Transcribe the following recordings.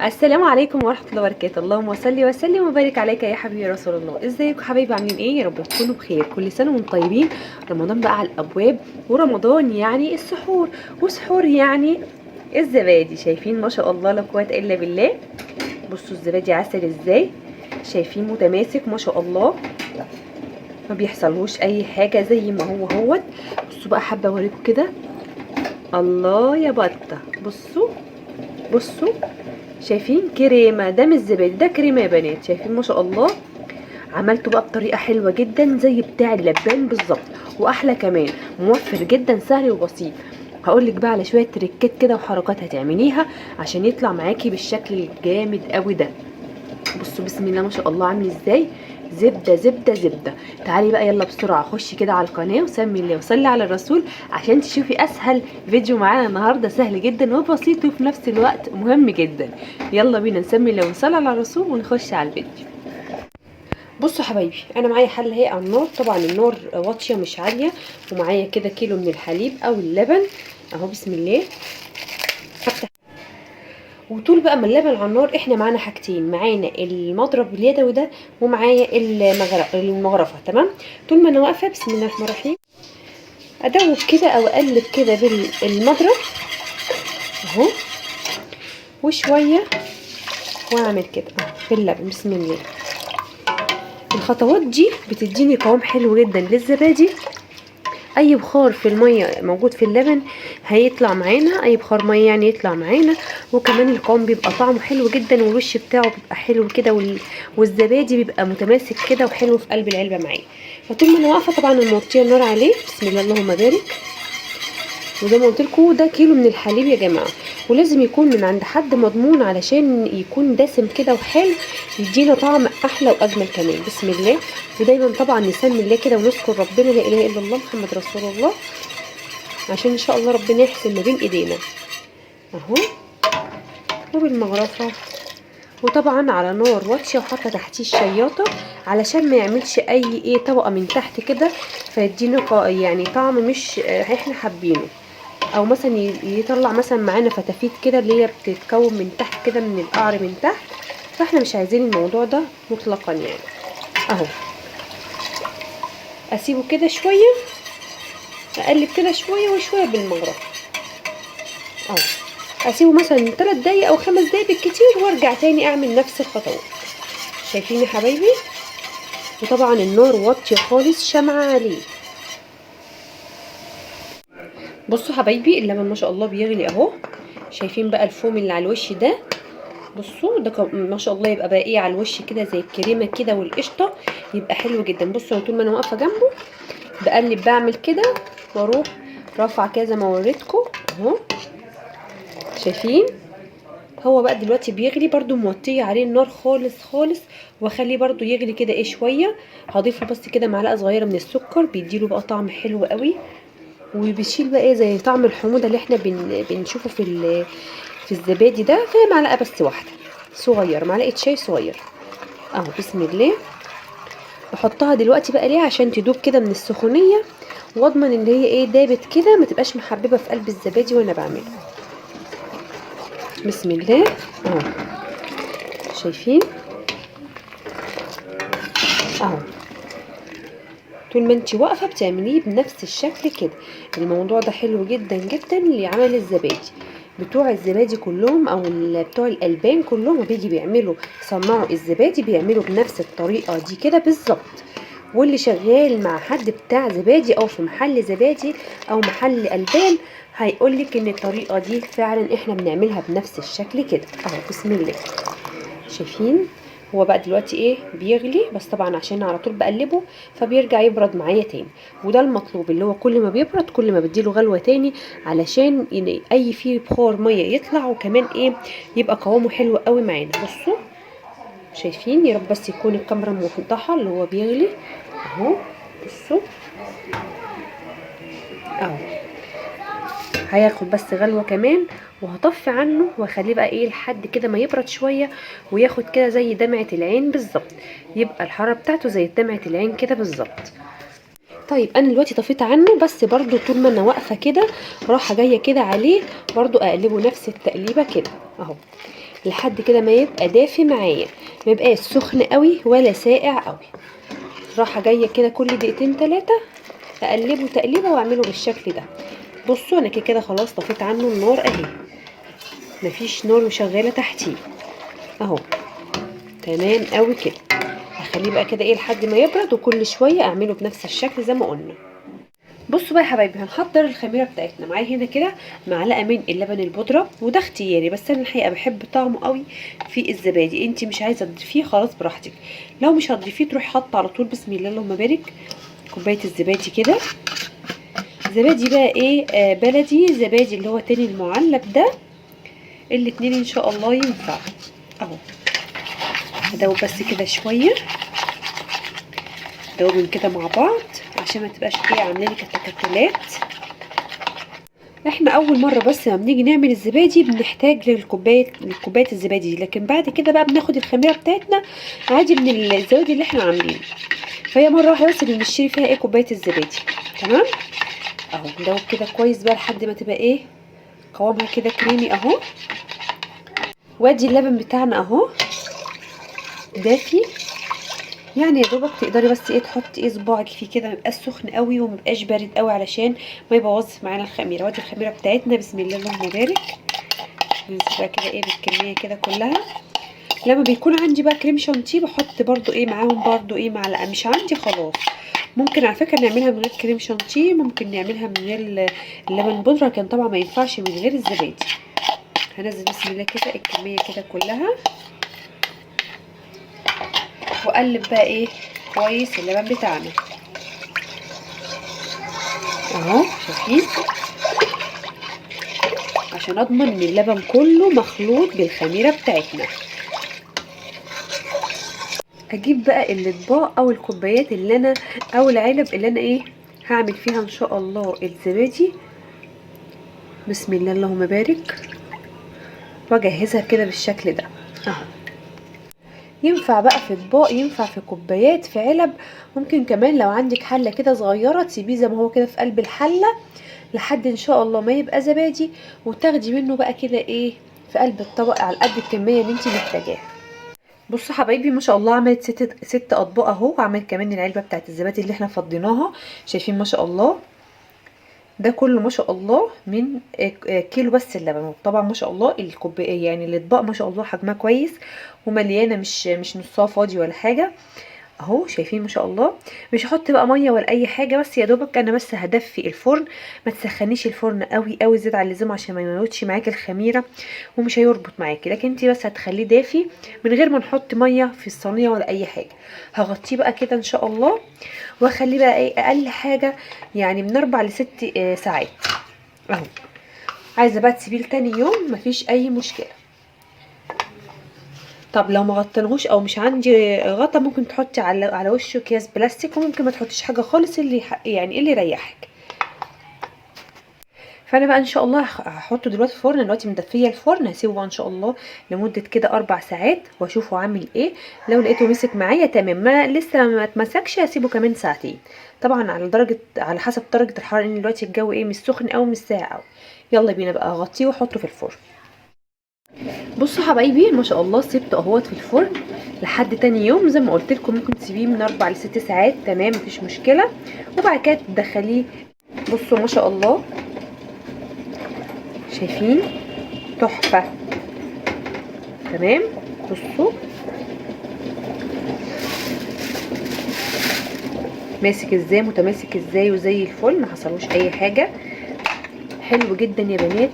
السلام عليكم ورحمة الله وبركاته. اللهم صل وسلم وبارك عليك يا حبيبي يا رسول الله. ازيكم حبايبي، عاملين ايه؟ يا رب تكونوا بخير. كل سنة وانتم طيبين. رمضان بقى على الابواب، ورمضان يعني السحور، وسحور يعني الزبادي. شايفين ما شاء الله لا قوة الا بالله. بصوا الزبادي عسل ازاي، شايفين متماسك ما شاء الله، ما بيحصلهوش اي حاجة زي ما هو هوت. بصوا بقى، حابة اوريكم كده. الله يا بطه، بصوا بصوا، شايفين كريمة، ده مش زبادي، ده كريمة يا بنات. شايفين ما شاء الله، عملته بقى بطريقة حلوة جدا زي بتاع اللبان بالظبط، واحلى كمان، موفر جدا، سهل وبسيط. هقولك بقى على شوية تريكات كده وحركات هتعمليها عشان يطلع معاكي بالشكل الجامد قوي ده. بصوا بسم الله ما شاء الله عامل ازاي، زبدة زبدة زبدة. تعالي بقى يلا بسرعة خشي كده على القناة وسمي الله وصلي على الرسول عشان تشوفي اسهل فيديو معانا النهارده، سهل جدا وبسيط وفي نفس الوقت مهم جدا. يلا بينا نسمي الله ونصلي على الرسول ونخش على الفيديو. بصوا حبايبي، انا معايا حله اهي على النار، طبعا النار واطية مش عالية، ومعايا كده كيلو من الحليب او اللبن اهو بسم الله. هفتح وطول بقى ما اللبن على النار احنا معانا حاجتين، معانا المضرب اليدوي ده ومعايا المغرفه. تمام، طول ما انا واقفة بسم الله الرحمن الرحيم ادوب كده او اقلب كده بالمضرب اهو، وشوية واعمل كده اهو في اللبن بسم الله. الخطوات دي بتديني قوام حلو جدا للزبادي. اي بخار في المية موجود في اللبن هيطلع معانا، اي بخار مية يعني يطلع معانا، وكمان القوام بيبقى طعمه حلو جدا، والوش بتاعه بيبقى حلو كده، والزبادي بيبقى متماسك كده وحلو في قلب العلبة معايا. فطول ما انا واقفة طبعا موطيه النار عليه بسم الله اللهم بارك. وزي ما قلت لكم ده كيلو من الحليب يا جماعة، ولازم يكون من عند حد مضمون علشان يكون دسم كده وحلو، يدينا طعم احلى واجمل كمان بسم الله. ودايما طبعا نسمي الله كده ونذكر ربنا، لا اله الا الله محمد رسول الله، عشان ان شاء الله ربنا يحسن ما بين ايدينا اهو. وبالمغرفه، وطبعا على نار واطية، وحاطه تحتيه الشياطه علشان ما يعملش اي ايه طبقه من تحت كده، فيدينا يعني طعم مش احنا حابينه، او مثلا يطلع مثلا معانا فتافيت كده اللي هي بتتكون من تحت كده من القعر من تحت، فاحنا مش عايزين الموضوع ده مطلقا يعني اهو. اسيبه كده شوية، اقلب كده شوية وشوية بالمغرفه اهو، اسيبه مثلا 3 دقايق او 5 دقايق بالكتير، وارجع تاني اعمل نفس الخطوات. شايفين يا حبايبي؟ وطبعا النار واطية خالص، شمعة عليه. بصوا حبايبي اللبن ما شاء الله بيغلي اهو، شايفين بقى الفوم اللي على الوش ده؟ بصوا ده ما شاء الله يبقى بقى ايه على الوش كده زي الكريمة كده والقشطه، يبقى حلو جدا. بصوا انا طول ما انا واقفة جنبه بقلب، بعمل كده واروح رافعه كده زي ما وريتكم اهو. شايفين؟ هو بقى دلوقتي بيغلي، برده موطيه عليه النار خالص خالص، واخليه برده يغلي كده ايه شوية. هضيفه بس كده معلقه صغيرة من السكر، بيديله بقى طعم حلو قوي، وبيشيل بقى ايه زي طعم الحموضة اللي احنا بنشوفه في الزبادي ده. فهي معلقه بس واحدة صغيرة، معلقه شاي صغير اهو بسم الله. بحطها دلوقتي بقى ليه؟ عشان تدوب كده من السخونيه، واضمن ان هي ايه دابت كده، ما تبقاش محببة في قلب الزبادي وانا بعمله بسم الله اهو. شايفين اهو؟ طول ما انت واقفة بتعمليه بنفس الشكل كده. الموضوع ده حلو جدا جدا لعمل الزبادي. بتوع الزبادي كلهم او بتوع الالبان كلهم بيجي بيعملوا صنعوا الزبادي بيعملوا بنفس الطريقة دي كده بالظبط. واللي شغال مع حد بتاع زبادي او في محل زبادي او محل البان هيقولك ان الطريقة دي فعلا احنا بنعملها بنفس الشكل كده اهو بسم الله. شايفين؟ هو بقى دلوقتي ايه بيغلي، بس طبعا عشان على طول بقلبه فبيرجع يبرد معايا تاني، وده المطلوب، اللي هو كل ما بيبرد كل ما بديله غلوه تاني علشان اي فيه بخار مية يطلع، وكمان ايه يبقى قوامه حلو قوي معانا. بصوا شايفين؟ يا رب بس يكون الكاميرا موضحة اللي هو بيغلي اهو. بصوا اهو، هياخد بس غلوه كمان وهطفي عنه، واخليه بقى ايه لحد كده ما يبرد شوية، وياخد كده زي دمعه العين بالظبط، يبقى الحرارة بتاعته زي دمعه العين كده بالظبط. طيب انا دلوقتي طفيت عنه، بس برضو طول ما انا واقفة كده راحة جاية كده عليه برضو اقلبه نفس التقليبه كده اهو. لحد كده ما يبقى دافي معايا، ما يبقاش سخن قوي ولا ساقع قوي. راحة جاية كده كل دقيقتين 3 اقلبه تقليبه واعمله بالشكل ده. بصوا انا كده خلاص طفيت عنه النار اهي، مفيش نار شغالة تحتيه اهو، تمام قوي كده. هخليه بقى كده ايه لحد ما يبرد، وكل شوية اعمله بنفس الشكل زي ما قلنا. بصوا بقى يا حبايبي هنحضر الخميره بتاعتنا. معايا هنا كده معلقه من اللبن البودره، وده اختياري بس انا الحقيقة بحب طعمه قوي في الزبادي. انت مش عايزه تضيفيه خلاص براحتك، لو مش هتضيفيه تروحي حاطه على طول بسم الله اللهم بارك كوباية الزبادي كده. زبادي بقى ايه، بلدي، زبادي اللي هو تاني المعلب ده، الاتنين ان شاء الله ينفع اهو. هدوب بس كده شوية، دوبهم كده مع بعض عشان ما تبقاش ايه عامله لي تكتلات. احنا اول مرة بس لما بنيجي نعمل الزبادي بنحتاج للكوبايه الزبادي، لكن بعد كده بقى بناخد الخميره بتاعتنا عادي من الزبادي اللي احنا عاملينه. فهي مرة واحدة بس اللي بنشتري فيها ايه كوباية الزبادي، تمام اهو. ندوب كده كويس بقى لحد ما تبقى ايه قوامها كده كريمي اهو. وادي اللبن بتاعنا اهو دافي، يعني يا دوبك تقدري بس ايه تحطي ايه صباعك فيه كده، ميبقاش سخن قوي وميبقاش بارد قوي علشان ما يبوظش معانا الخميره. وادي الخميره بتاعتنا بسم الله اللهم بارك، ننزل بقى كده ايه بالكمية كده كلها. لما بيكون عندي بقى كريم شانتيه بحط برضو ايه معاهم برضو ايه معلقه، مش عندي خلاص. ممكن على فكرة نعملها من غير كريم شانتيه، ممكن نعملها من غير اللبن بودره، لكن طبعا ما ينفعش من غير الزبادي. هنزل بسم الله كده الكمية كده كلها، واقلب بقى ايه كويس اللبن بتاعنا اهو، شايفين، عشان اضمن ان اللبن كله مخلوط بالخميره بتاعتنا. اجيب بقى الاطباق او الكوبايات اللي انا او العلب اللي انا ايه هعمل فيها ان شاء الله الزبادي، بسم الله اللهم بارك، واجهزها كده بالشكل ده اهو. ينفع بقى في اطباق، ينفع في كوبايات، في علب، ممكن كمان لو عندك حله كده صغيرة تسيبيه زي ما هو كده في قلب الحلة لحد ان شاء الله ما يبقى زبادي، وتاخدي منه بقى كده ايه في قلب الطبق على قد الكمية اللي انت محتاجاها. بصوا حبايبي ما شاء الله عملت ست اطباق اهو، وعملت كمان العلبة بتاعت الزبادي اللي احنا فضيناها، شايفين ما شاء الله ده كله ما شاء الله من كيلو بس اللبن. طبعا ما شاء الله الكوباية يعني الاطباق ما شاء الله حجمها كويس ومليانة، مش نصها فاضي ولا حاجة اهو، شايفين ما شاء الله. مش هحط بقى مية ولا اي حاجة، بس يا دوبك انا بس هدفي الفرن، ما تسخنيش الفرن قوي قوي زيادة عن اللزوم عشان ما يموتش معاكي الخميره ومش هيربط معاكي، لكن انت بس هتخليه دافي من غير ما نحط مية في الصينية ولا اي حاجة. هغطيه بقى كده ان شاء الله، واخليه بقى ايه اقل حاجة يعني من 4 ل6 ساعات اهو. عايزه بقى تسيبيه لتاني يوم مفيش اي مشكلة. طب لو ما غطيناهوش او مش عندي غطا ممكن تحطي على وشه اكياس بلاستيك، وممكن ما تحطيش حاجة خالص، اللي يعني اللي يريحك. فانا بقى ان شاء الله هحطه دلوقتي في الفرن، دلوقتي مدفيه الفرن، هسيبه بقى ان شاء الله لمدة كده 4 ساعات واشوفه عامل ايه. لو لقيته مسك معايا تمام، ما لسه ما اتمسكش هسيبه كمان ساعتين، طبعا على حسب درجه الحرارة، لان دلوقتي الجو ايه مش سخن او مش ساقع قوي. يلا بينا بقى اغطيه واحطه في الفرن. بصوا حبايبي ما شاء الله سبته اهوت في الفرن لحد تاني يوم، زي ما قلت لكم ممكن تسيبيه من 4 ل6 ساعات تمام مفيش مشكلة، وبعد كده تدخليه. بصوا ما شاء الله شايفين تحفة تمام. بصوا ماسك ازاي، متماسك ازاي، وزي الفل، ما حصلوش اي حاجة. حلو جدا يا بنات،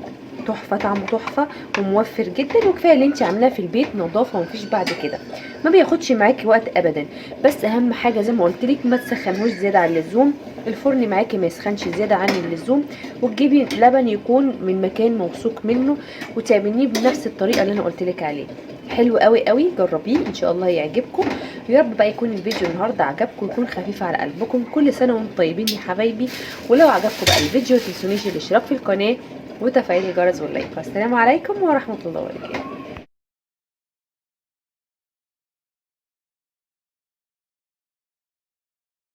تحفة، طعمه تحفة وموفر جدا، وكفاية اللي انت عاملاه في البيت نظافة ومفيش بعد كده، ما بياخدش معاكي وقت ابدا. بس اهم حاجة زي ما قلت لك ما تسخنهوش زيادة عن اللزوم، الفرن معاكي ما يسخنش زيادة عن اللزوم، وتجيبي لبن يكون من مكان موثوق منه، وتعمليه بنفس الطريقة اللي انا قلت لك عليها. حلو قوي قوي، جربيه ان شاء الله يعجبكم. يا رب بقى يكون الفيديو النهارده عجبكم ويكون خفيف على قلبكم. كل سنة وانتم طيبين يا حبايبي. ولو عجبكم بقى الفيديو ما تنسونيش الاشتراك في القناة وتفعيل الجرس واللايك. والسلام عليكم ورحمة الله وبركاته.